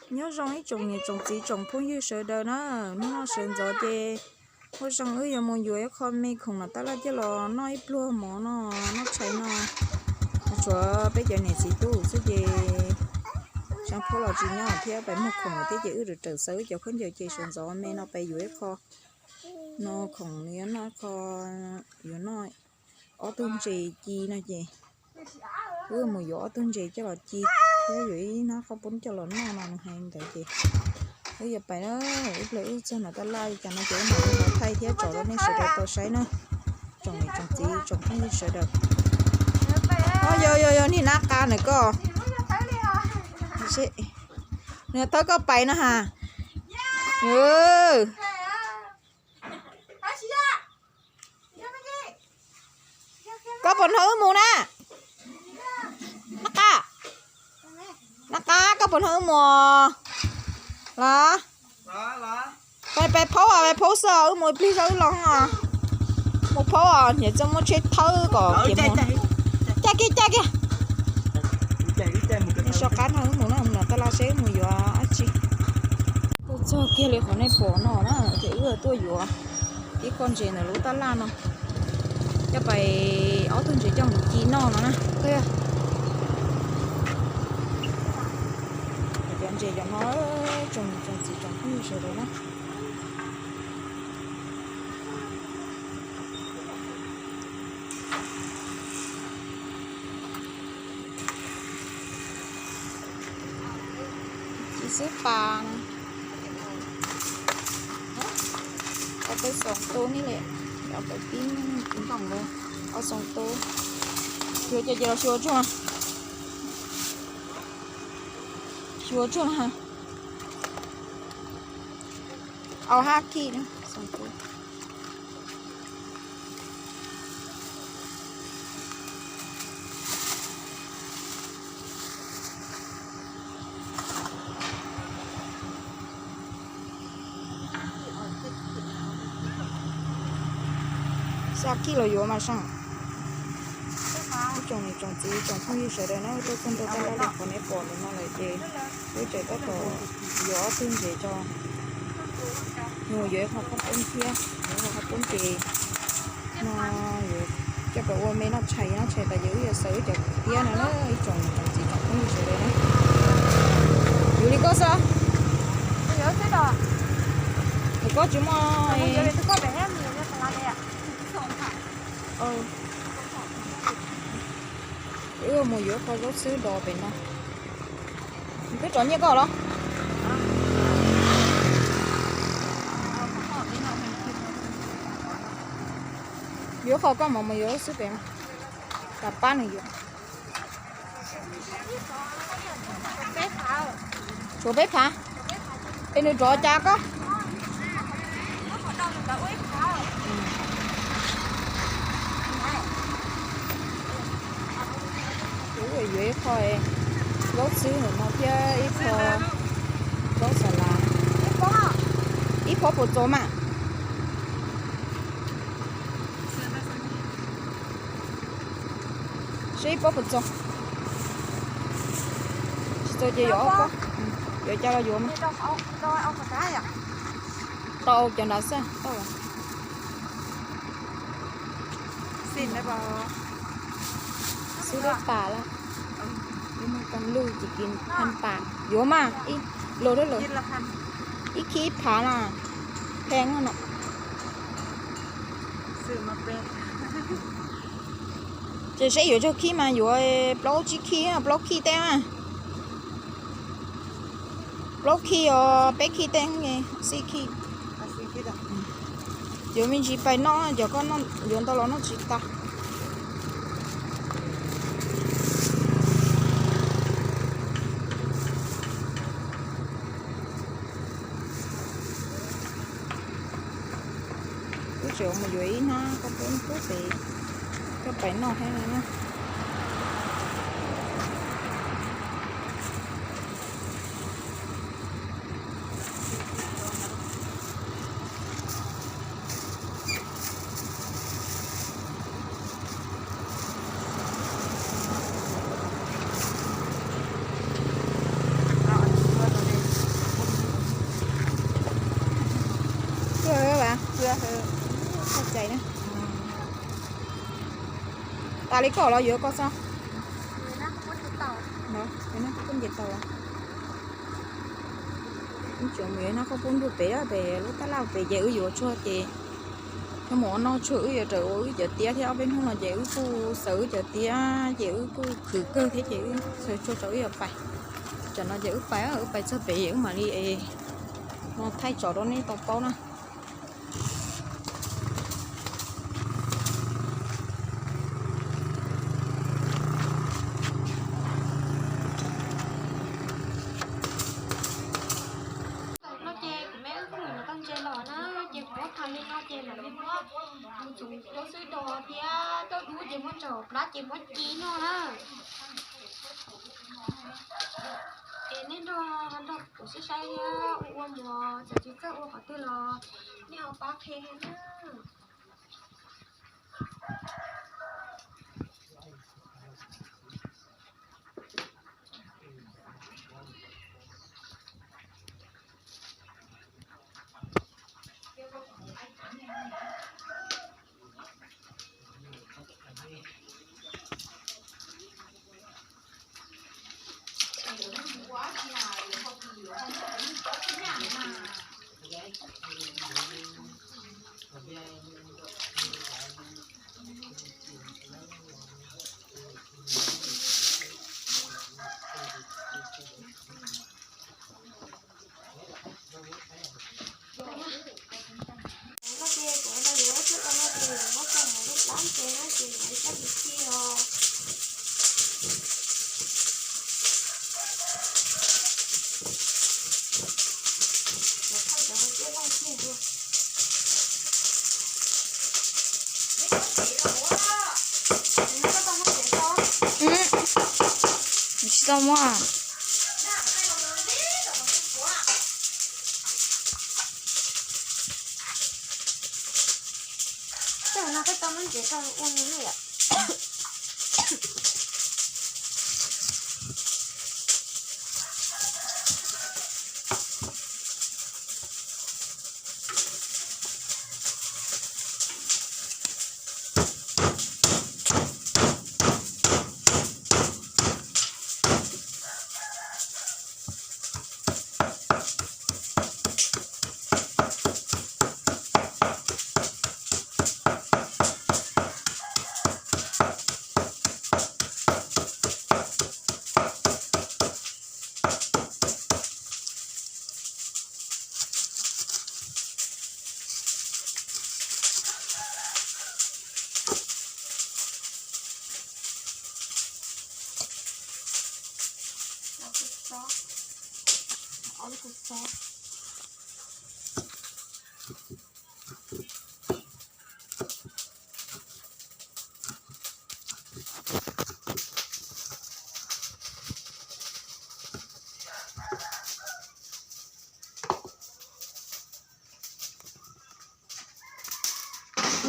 Nyob zoo ib tsoom niam tsoom txiv tsoom phooj ywg sawv daws na, hnub no sawv ntxov ces ua zoo wb yuav mus yuav ib qho me khoom nram tab laj coj los noj ib pluag mov no, noj tshais no. Tshuav peb cov niam txiv tub xwb ces Tshav Phob los tsis nyob thiab, pais muag khoom lawm thiab ces wb rawm rawm xaws wb cov khaub ncaws ces sawv ntxov me no pais yuav ib qho no khoom nws yuav noj, qho yuav noj ob tug ntses ci no ces wb mus yuav ob tug ntses coj los ci thiab yuav ib hnab qhob poob coj los noj no, nws hais ntawd ces wb yuav pais na. Ib pliag wb txog nram tab laj li cas no ces wb mam li los thaij thiab tso rau nej sawv daws tau saib na, tsoom niam tsoom txiv tsoom phooj ywg sawv daws. Yog yog yog, niag nab qa ntawm koj, nws thawb koj pais no has. Koj puas hnov wb mus na? Nab qa, nab qa, koj puas hnov wb mus los? Pais, pais phaub os, pais phaub xwb os, wb mus ib pliag zog wb los os. Mus phaub os, niam txawj muab tsheb thawb kom kiag mus. Caj kiag, caj kiag. Nej so qab no wb mus na, mus nram tab laj seb wb mus yuav dab tsi. Tuaj txog kiag li qhov nej pom no na ces wb tuaj yuav ib qho ntses ntawm lub tab laj no, coj pais ob tug ntses coj mus ci noj no na. Cov ntses cov no, tsoom tsoom txiv tsoom phooj ywg sawv daws na. Ci xwb pas na. Au, peb xoom tu ni li, au, peb pib ntoos li, au xoom tu. Xyuas ces los xyuas tsuag, xyuas tsuag ha. Au hab khi na, xoom tu. Xya khi los yuav mas seej. Ib tsoom niam tsoom txiv tsoom phooj ywg sawv daws na, tuaj txog ntua tab laj li qhov nej pom ntawm no lawm ces wb tseem tab tom yuav ob tug ntses tso, yuav ib qho qhob poob thiab, yuav ib qho qhob poob ces no yuav coj pais ua me noj tshais, noj tshais tas ces wb yuav xaws wb cov tiab no na, ib tsoom niam tsoom txiv tsoom phooj ywg sawv daws na. Yuav li koj xwb. Koj tsis muaj. Wb mus yuav qho zaub xwb dos pem no. Twb rov nyiaj koj los? Yuav qhov koj mam mus yuav xwb pem, tas pab nws yuav. Tshuav peb phav. Es nws rov cas koj? Yuav ib qho zaub xwb ntawm no thiab ib qho zaub xas las. Ib pob puas txaus mas? Seb ib pob puas txaus. Tsis txaus ces yuav ob pob. Yuav cas los yuav mas. Tau cov nrad xwb tau. Xwb lub tas lawm. Ib muag cov lug ces kis phaj tas yuav mas ib lug dab lug. Ib khib ib phav na, pheej no. Ces seb yuav tsawg khib mas yuav plaub tsib khib, plaub khib teb mas. Plaub khij os, peb khij tej, xij khij. Yuav me ntsis pais noj, cov koj yuav ntau los noj tsis tas. Wb tseem mus yuav ib hnab koj pub pub pem, koj pais noj thiab no na. Tas li koj los yuav koj xwb. Nce tau. Wb tsuas mus yuav noj qhaub poob nrug pem, pem lub tab laj pem ces wb yuav tshuaj ces wb mus ua noj tshuaj, wb yuav raws ua wb cov tiab thiab. Ob peb hnub no ces wb kuj xaws wb cov tiab ces wb kuj khwv kawg thiab ces wb xaws tshuaj rau wb yuav pais. Tsam no ces wb pais, wb pais txog pem wb mam li es no thaij tso rau nej tau paub na. No ces kuv me wb kuj mus tau ntses los na, ces kuv muab tham li no ces mam li muab mus txoov lub xwb dos thiab tuaj dub ces muab tso plab ces muab ci noj na. Es nej nrog nrog kuv saib saib thiab ua ua mus, txawm tsis txawj ua qhov twg los nej ho pab qhia na. No ces kuv no yuav tsis tau no ces yuav muab coj mus lub plab ntses no ces yuav coj mus ci os. Yuav thauj cov tiab loj kiag dua. Tsis tau muab. Tej no peb tau muab ntses rau ua nws na yom.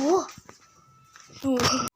Ua, ua.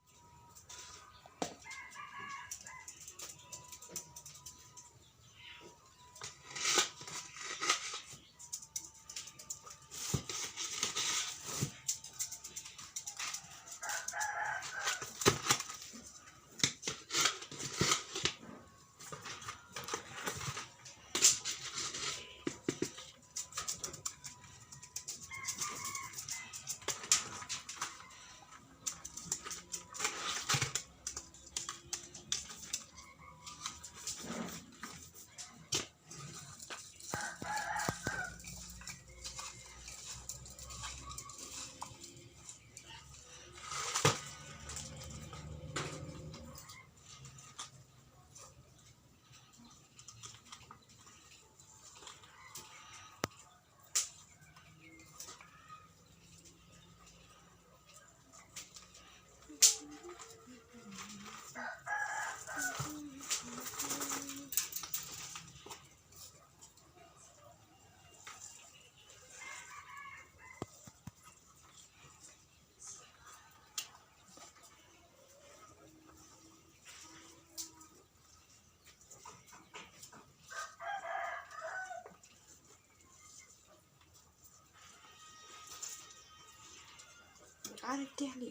Qab tiag li.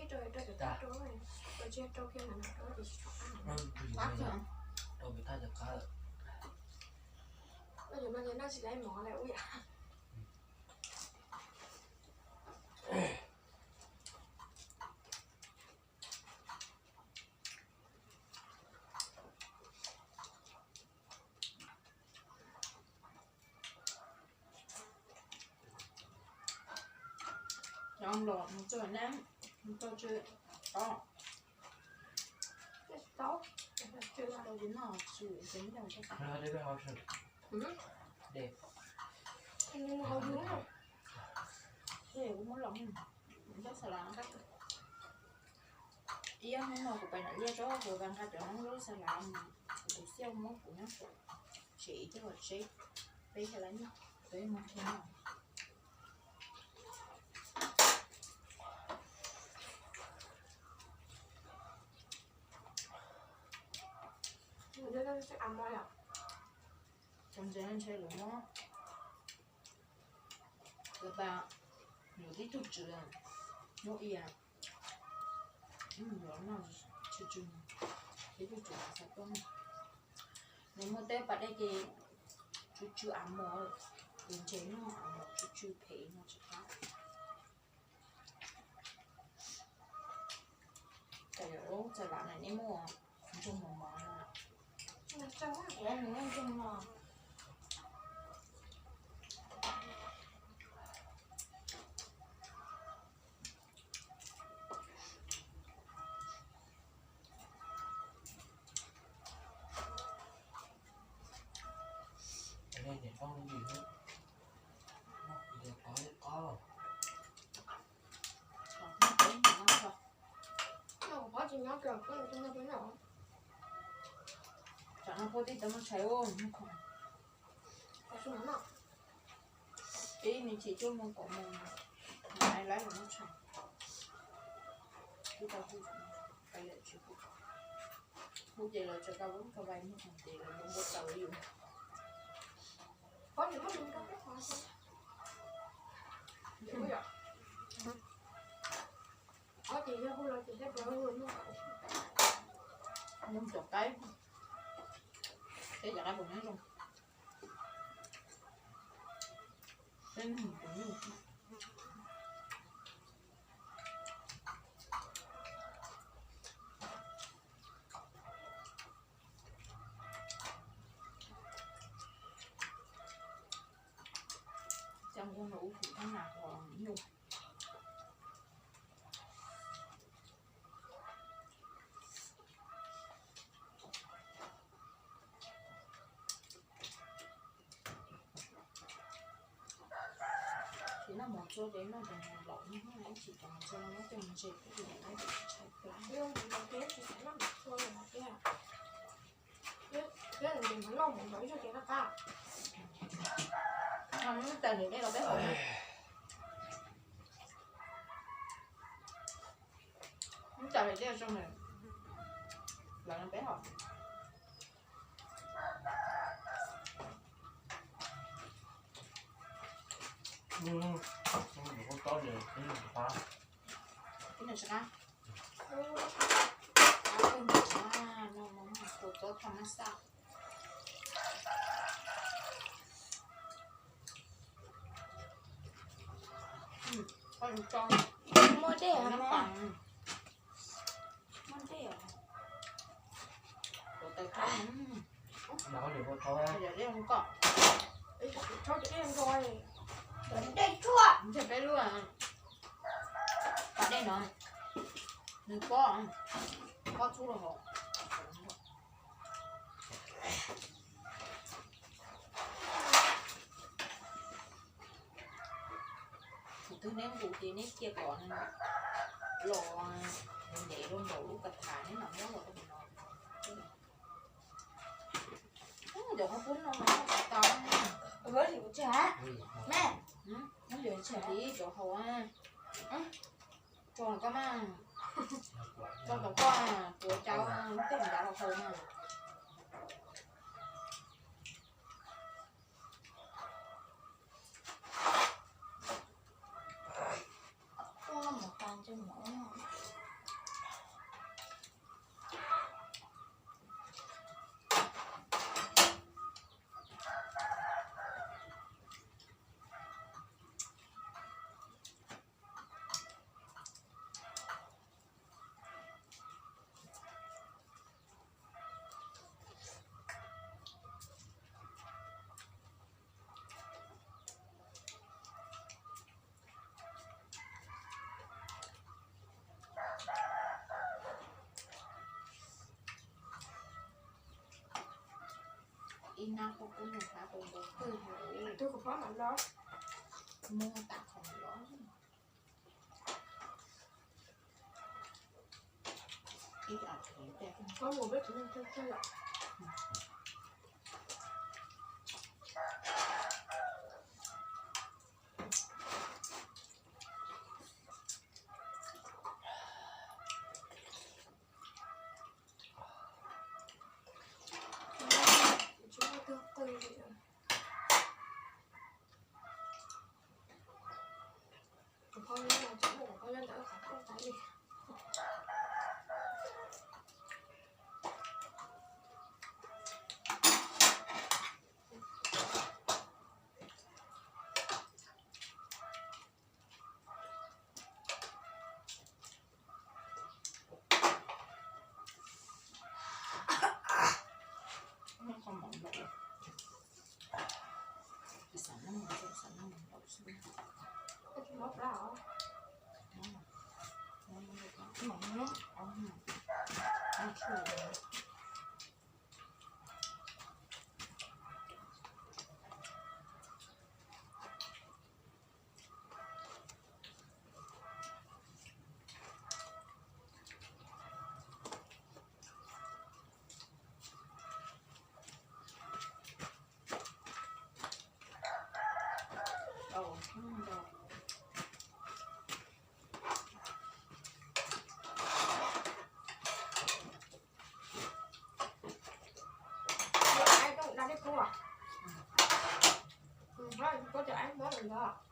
ib rau, rau cov thaj rau, rau tsis rau kiag na, rau ces tsis tshua qab. Rau pem thaj cov qab lawm. Rau cov no ces noj tsis tau mov lawm ub yam. Cov los mus txog nab, mus txog tsis tau. Tsis tau ces noj tsis tau ces noj tsis tau. Ces kuv muab los, ib ob hnub no kuv pais nram liaj tso kuv vas nqa cov noob zaub xa lav mus, kuv tus xiaj muab kuv nyob tsev coj los tseb, peb xa lav noj, peb mus nrhiav noj. Cov ntses no ntshe lawv muab lawv pas, lawv tib tug tswv, muab ia, ib mus yuav noj tsw tsw, tib tug tswv xav tuaj noj. Nws muaj tej pas dej ces tsw tsw av mov, tus ntses noj av mov tsw tsw phem no tsis qab. Neb muaj ntsuag mos mos no. Neb muaj ntsuag mos. Tsam no puab tij tau muaj tshais ua khoom. Ib me ntsis cuaj moos kaum moos, maiv laib los muaj tshais. Hu ces lawv tseem tau ua lub kab vais muag ces lawv npau taws yus. Nug cov qaib, seb cov qaib puas nyob zoo. Coj nkuaj no ub, kuv thab nas qhov nyuj. Ces noj mov txua ces noj cov mov laus no, ib chim cov mov txua no muab coj mus ntse, ib chim noj cov tshais plab. Ib tas hliv dej los peb haus. Ib tas hliv dej zoo, lawv no peb haus. Tus txob tham mas xaj. Muaj dej, muaj dej. Dej tsuag, peb lub pas dej no, nws pob, pob txhub rau hauv. Thaum twg neb nqus ces neb cia kom los ntev rau nraum lub kas thas neb mam muab los rau no. Cov qhaub poob no mas tau, tsis hais, cov hauv, tso koj mas, tso kom koj tuav cawv tej nrad los haus mas. Ib nab qhaub poob nws hlab tau ntau kawg li. Muag tas qhov loj. Koj cov aib mob lawm ntag.